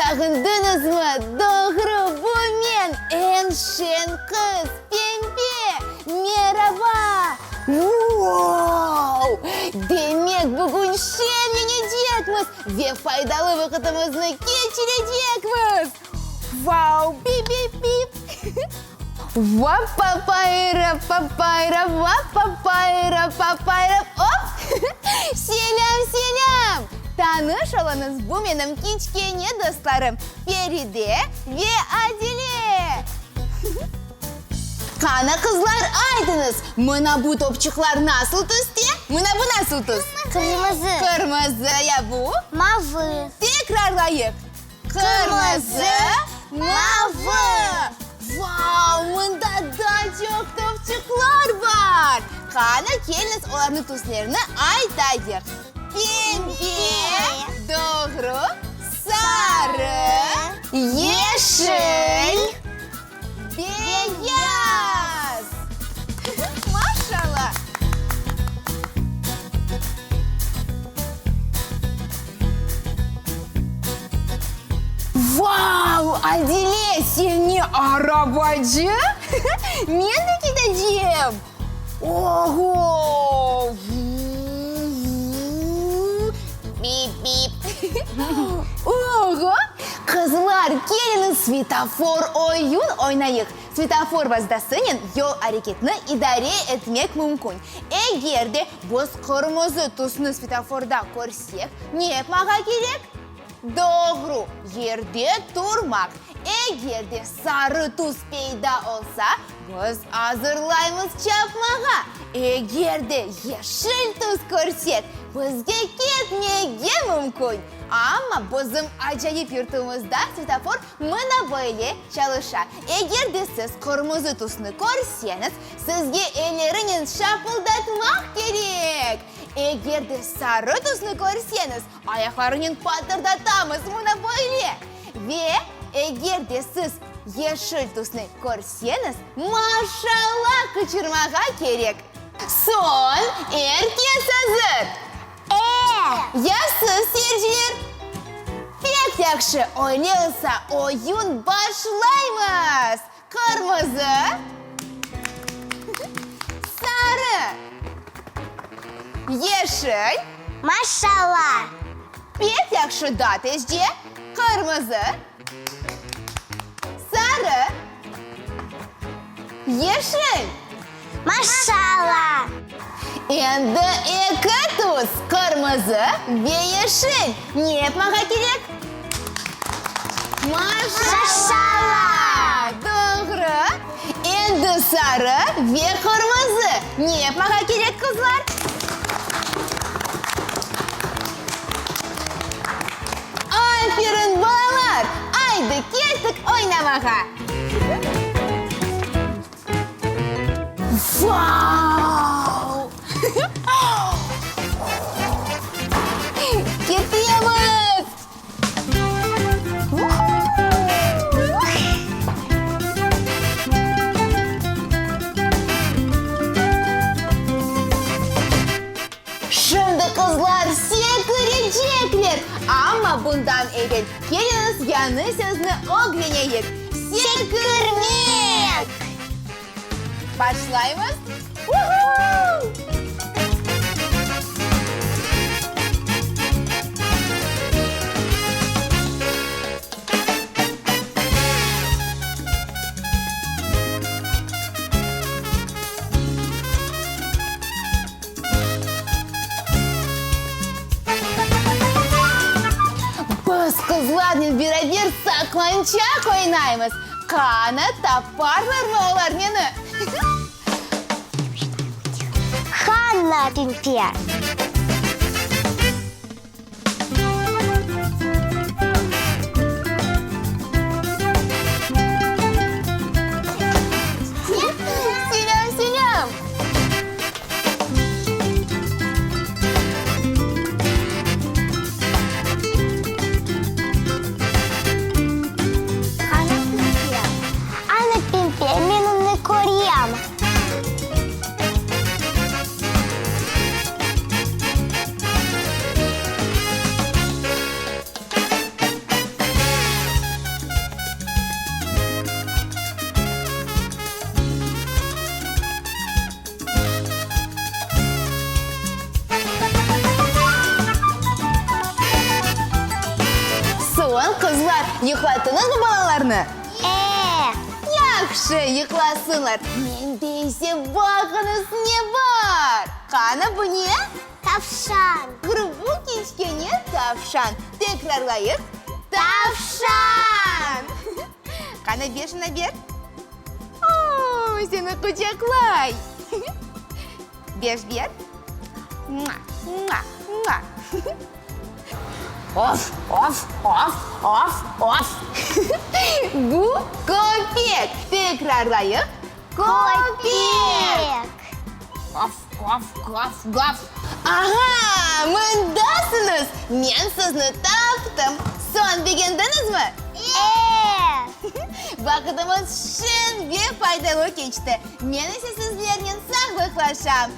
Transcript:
Sağındıñızmı? Doğru, bu men, eñ şeñ qız, Pembe! Meraba! Vau! Demek, bugün şeñlenecekmiz ve faydalı vaqıtımıznı keçirecekmiz! Vau! Bip-bip-bip! Va-pa-payra-pa-payra, va-pa-payra-pa-payra, op! Selâm, selâm! Tanış oluñız, bu menim kiçkene dostlarım, Feride ve Adile! Qana, qızlar, aytıñız, mına bu topçıqlar nasıl tüste? Mına bu nasıl tüs? Qırmızı. Qırmızı, ya bu? Mavı. Tekrarlayıq. Qırmızı, mavı. Vau, mında daa çoq topçıqlar bar! Qana, keliñiz, olarnıñ tüslerini aytayıq. Pembe, doğru, sarı, yeşil, Beyaz! Maşallah! Vau, Adile, sen ne arabacı? Men de ketecem! Oğo! Bip-bip! Oğo! Qızlar, keliñiz, svetofor oyun oynayıq. Svetofor vastasınen yol areketini idare etmek mümkün. Eger de biz qırmızı tüsni svetoforda körsek, ne yapmağa kerek? Doğru, yerde turmaq. Eger de sarı tüs peyda olsa, biz azırlaymız çapmağa. Eger de yeşil tüs körsek, bizge ketmege mümkün. Amma bizim acayip yurtumızda svetofor mına böyle çalışa. Eger de siz qırmızı tüsni körseñiz, sizge ellerinen şapıldatmaq kerek. Eger de sarı tüsni körseñiz, Ayaqlarınen patırdatamız, mına böyle. Ve eger de siz yeşil tüsni körseñiz, maşalla qıçırmağa kerek. Soñ, er kes azır? E! Ya siz, seyirciler? Pek yahşı, öyle olsa, oyun başlaymız! Qırmızı, sarı, yeşil. Maşallah! Pek yahşı, daa tezce. Qırmızı, sarı, yeşil. Maşallah! Endi eki tüs, qırmızı ve yeşil. Ne yapmağa kerek? Maşallah! Doğru. Endi sarı ve qırmızı. Ne yapmağa kerek, qızlar? Aferin, balalar! Aydı, kettik oynamağa! Vau! Ketemiz! Şimdi qızlar sekirecekler! Amma bundan evel keliñiz yañı sözni ögreneyik, sekirmek! Başlaymız! Uhu! Biz qızlarnen beraber saqlançaq oynaymız. Qana, taparlarmı olar meni? Hanna Pimpe. Selâm, selâm! Ana Pimpe, Ana Pimpe, men onı körem. Yuqlattıñızmı balalarnı? E. Yahşı, yuqlasınlar. Mende ise baqıñız ne bar! Qana, bu ne? Tavşan. Bu kiçkene tavşan. Tekrarlayıq. Tavşan! Qana, ber şuna ber. O, seni quçaqlay. Beş ber. Mua, mua, mua. Of, of, of, of, of. Bu köpek. Tekrarlayıq. Köpek. Of, of, of, of. Aha, mındasıñız! Men sizni taptım. Soñ begendiñizmi? E. Vaqıtımız şeñ ve faydalı keçti. Men ise sizlernen sağlıqlaşam.